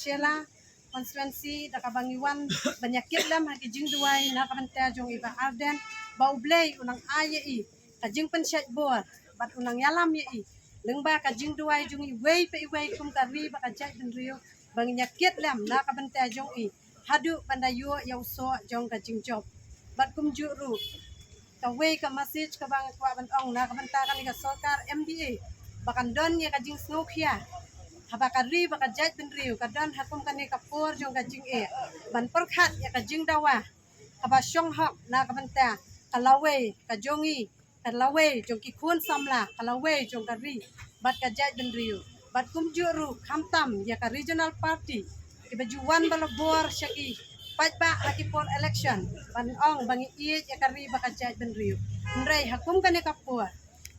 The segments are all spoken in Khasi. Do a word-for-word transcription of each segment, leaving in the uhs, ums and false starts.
Shella constituency da kaba ngi wan ban ïa kit lem ha ki jingduwai na ka bynta jong i Bah Ardent, ba U Blei u nang ai ïa i ka jingpynshait bor bad u nang ïalam ïa i lyngba ka jingduwai jong iwei pa iwei kum ka ri bad ka jaitbynriew, ba ngin ïa kit lem na ka bynta jong i haduh ban da ïoh ïa u soh jong ka jingjop. Bad kumjuh ruh kawei ka message kaba nga kwah ban ong na ka bynta kane ka sorkar M D A, ba kan don ïa ka jingsngewkhia haba ka ri bad ka jaitbynriew ka don ha kum kane ka por jong ka jingeh, ban pyrkhat ïa ka jingdawa kaba shong hok na ka bynta ka lawei ka jong i, ka lawei jong ki khun samla, ka lawei jong ka ri bad ka jaitbynriew. Bad kumjuh ruh khamtam ïa ka regional party kiba ju wan ba la bor sha ki paidbah ha ki por election ban ong ba ngi ïeit ïa ka ri bad ka jaitbynriew. Hynrei ha kum kane ka por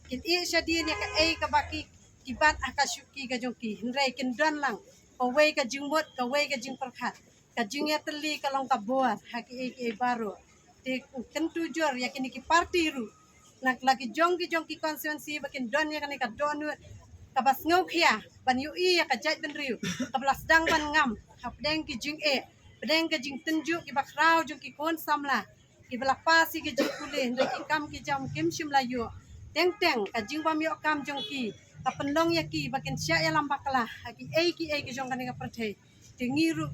kin ïeit shadien ïa kaei kaba ki, ki bat ha ka shuki ka jong ki, hynrei kin don lang kawei ka jingmut, kawei ka jingpyrkhat. Ka jingïatylli ka long ka bor ha kiei kiei baroh. Te kyntu jur ïa kine ki party ruh na la ki jong ki jong ki constituency ba kin don ïa kane ka dohnud kaba sngewkhia ban ïohi ïa ka jaitbynriew kaba la sdang ban ngam hapdeng ki jingeh, hapdeng ka jingtynjuh kiba khraw jong ki khun samla kiba la pass ïa ki jingpule, hynrei ki kam ki jam kim shym la ïoh. Teng teng ka jingbym ïoh kam jong ki ka pynlong ïa ki ba kin shah ïalam bakla ha kiei kiei ki jong kane ka pyrthei. Te ngi ruh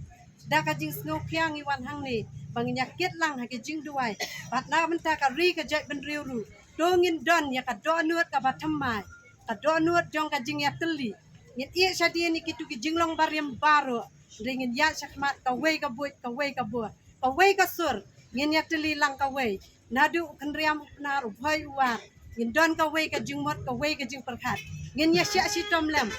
da ka jingsngewkhia ngi wan hangne ba ngin ïa kit lang ha ki jingduwai bad na ka bynta ka ri ka jaitbynriew ruh, to ngin don ïa ka dohnud kaba thymmai, ka dohnud jong ka jingïatylli. Ngin ïeit shadien ïa kitu ki jinglong barim baroh, hynrei ngin ïaid shakhmat kawei ka buit, kawei ka bor, kawei ka sur. Ngin ïatylli lang kawei, naduh u Kynriam, u Pnar, u Bhoi, u War. Ngin don kawei ka jingmut, kawei ka jingpyrkhat. Ngin ïa shah shitom lem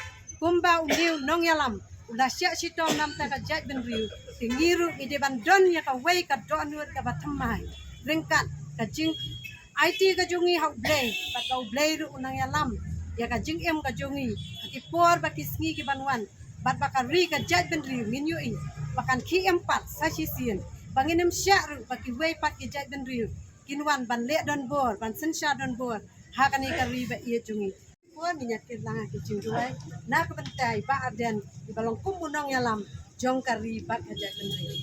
kumba une u nongïalam u la shah shitom namar ka jaitbynriew. Te ngi ruh ngi dei ban don ïa kawei ka dohnud kaba thymmai ryngkat ka jingaiti ka jong ngi ha U Blei, bad ba U Blei ruh u nang ïalam ïa ka jingim ka jong ngi ha ki por bad ki sngi ki ban wan, bad ba ka ri ka jaitbynriew ngin ïohi ba kan khie em pat sa shisien, ba ngin ym shah ruh ba kiwei pat ki jaitbynriew kin wan ban leh donbor, ban synshar donbor ha kane ka ri ba ïeit jong ngi. Ko ngin ïa kit lang ha ki jingduwai na ka bynta i Bah Ardent iba long kum u nongïalam jong ka ri bad ka jaitbynriew.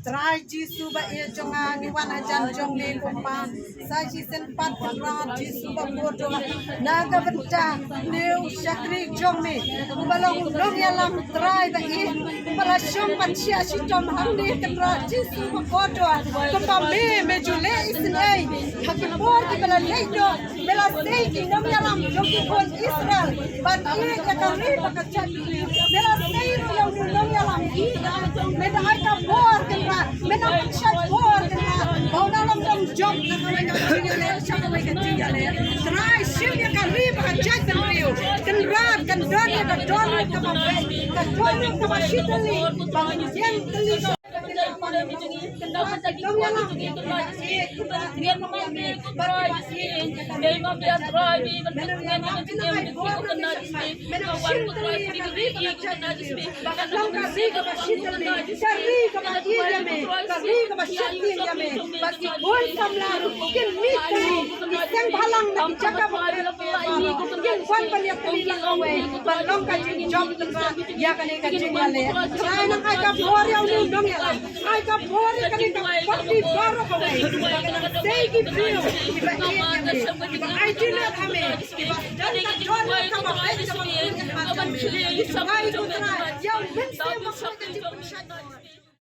Trai Jisu ba ïeit jong nga, ngi wan hajan jong me ko Pa, sa shisien pat Kynrad Jisu ba kordor, na ka bynta une u shakri jong me uba long u nongïalam Trai ba ïeit, uba la shong ban shah shitom hangne Kynrad Jisu ba kordor. Ko Pa, me, me ju leh isynei ha ki por kiba la leit noh. Me la sei ki nongïalam jong ki khun Israel ban ïeit ïa ka ri bad ka jaitbynriew. Me la sei ruh ïa u nongïalam, me da ai ka bor Kynrad, me da ai ka bor Kynrad ba u nang long jong ka ri ka jingïaleh sha ka ri ka jingïaleh. Trai shim ïa ka ri bad ka jaitbynriew Kynrad, kan don ïa ka dohnud kaba beit, ka dohnud kaba shitylli, ba ngin ïeng tylli. Ai ka bor ïa une u nongïalam, ai ka bor ïa kane ka party baroh kawei, ba kan sei ki briew kiba ïeit ïa me, kiba ai jingïeit ha me, kiba don ka jingïeit ha